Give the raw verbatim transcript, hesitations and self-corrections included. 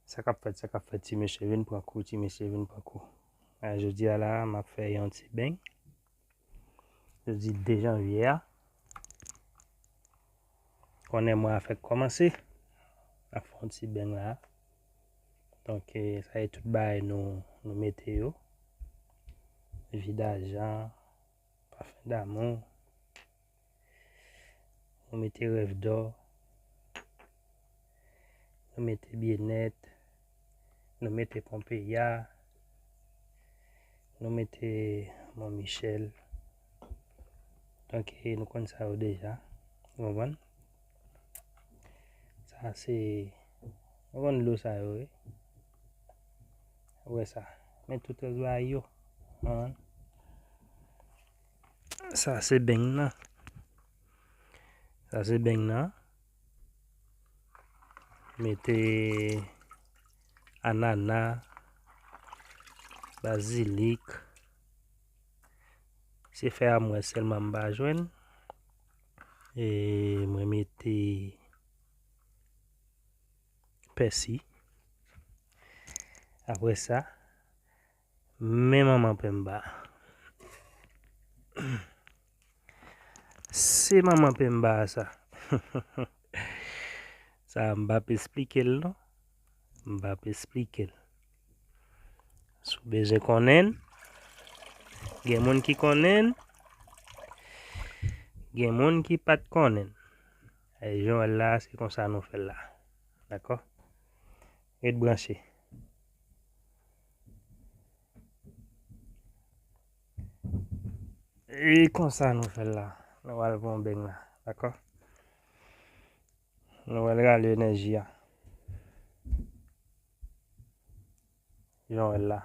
Sa k ap fèt, sa k ap fèt, ti mesye, vin pran kou, ti mesye, vin pran kou. A, jodi a la, m ap fè yon ti beny. Jodi de janvye a. Konnen mwa a fèk kòmanse. N ap fè yon ti beny la. Donk, eh, sa e tout bagay nou, nou mete yo. Vidajan, pafen damou. Nou mete rèv dò. Nou mete byennèt. Nou mete Ponpeya. Nou mete Mont Michel. Donk, eh, nou konn sa yo deja. Ou konprann? Sa se, nou konn dlo sa yo, wi. Ou wè sa. Men tout rès bagay yo. Ou konprann? Sa se beny nan. Sa se beny nan. Mete anana, bazilik. Se fè a m wè sèlman m pa jwenn. E mwen mete pèsi. Apre sa, men manman penba. Se manman penba a sa. Sa a m p ap esplike l non. M p ap esplike l. Si w bezwen konnen l, gen moun ki konnen l, gen moun ki pa t konnen l. E jan w wè l la, se konsa nou fè l la. Dakò? Ret branche. E konsa nou fè l la. Nou pral pran beny la. Dakò? Nou pral rale enèji a. Jan w wè l la.